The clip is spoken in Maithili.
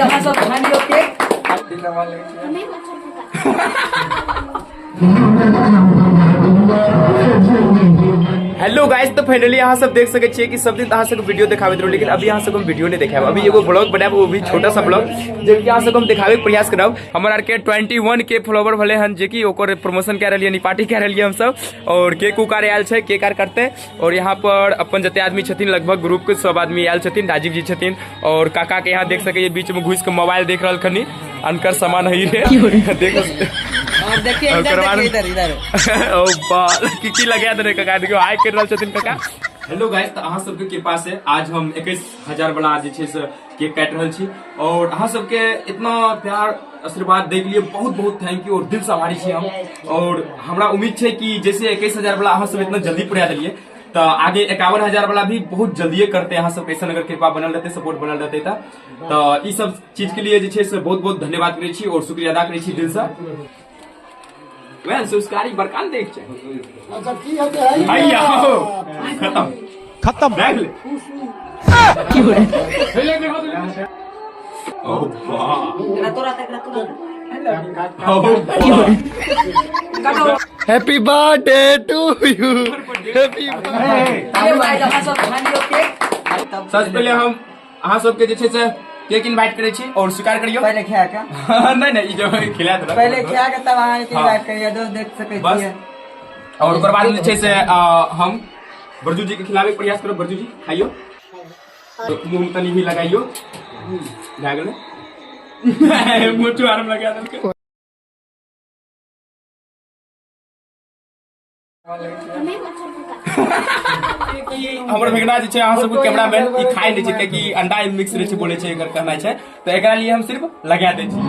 गाइस अहाँ सब खा लियौ केक। हेलो गाइस, तो फाइनली अहाँ सब देख सके छियै कि सब दिन अहाँ सबके वीडियो देखाबैत रहू, लेकिन अभी अहाँ सबके हम वीडियो नहीं देखाब। अभी एगो ब्लॉग बनायब, वो भी छोटा सा ब्लॉग, जबकि अहाँ सबके हम देखाबे के प्रयास करब। हमर आर के 21 के फॉलोवर भले हन, जेकि ओकर प्रमोशन कए रहलियै, पार्टी कए रहलियै हम सब, और केक उक आर आयल छै, केक आर कटतै। और यहाँ पर अपन जते आदमी छथिन, लगभग ग्रुप के सब आदमी आयल छथिन, राजीव जी छथिन, और काका के यहाँ देख सके बीच में घुस के मोबाइल देख रहल खनी, अनकर सामान है रे देखो। और देखिए और इधर, करवा देखिए इधर इधर। ओ बा की की लगा देने काका, देखियो हाय कर रहल छथिन काका। हेलो गाइस, तो अहाँ सबके कृपा से आज हम 21,000 वाला जे छै से केक काटि रहल छी, और अहाँ सबके इतना प्यार आशीर्वाद दै के लिए बहुत बहुत thank you और दिल से आभारी छी हम। और हमरा उम्मीद छै कि जैसे 21,000 वाला अहाँ सब इतना जल्दी पुरा देलियै, तो आगे 51,000 वाला भी बहुत जल्दिए करते। अहाँ सब कैसन अगर कृपा बनल रहते, सपोर्ट बनल रहते, तो ई सब चीज के लिए जे छै से बहुत बहुत धन्यवाद करै छी और शुक्रिया अदा करै छी दिल से। वह संस्कारी बड़का ने देख छै। अच्छा की हेतै है? हैया हो खत्म खत्म। देख ले। ओ वाह। एकरा तोरा एकरा तोरा। ओ वाह। Happy birthday to you, happy. ये गाइस अहाँ सब खा लियौ केक। तब सबसे पहले हम अहाँ सबके जे छै से केक इनवाइट करै छी और स्वीकार करियौ। पहले खा के। नहीं नहीं, ई जो खिला देलक। पहले खा के तब अहाँ के हाँ। इनवाइट करियो, दोस्त देख सकै बस। छियै। और ओकर बाद जे छै से हम बरजू जी के खिलाबे के प्रयास करब। बरजू जी खाइयो, तो मुंह में तनी भी लगाइयो, भए गेलै। मुँह आराम लगा देलकै। हमर भेगना जे छै अहाँ सबके कैमरामैन, ई खाइ नहि छै, कियाकि अंडा मिक्स रहै छै बोलै छै, एकर कहनाइ छै, तऽ एकरा लिए हम सिर्फ लगा दै छी।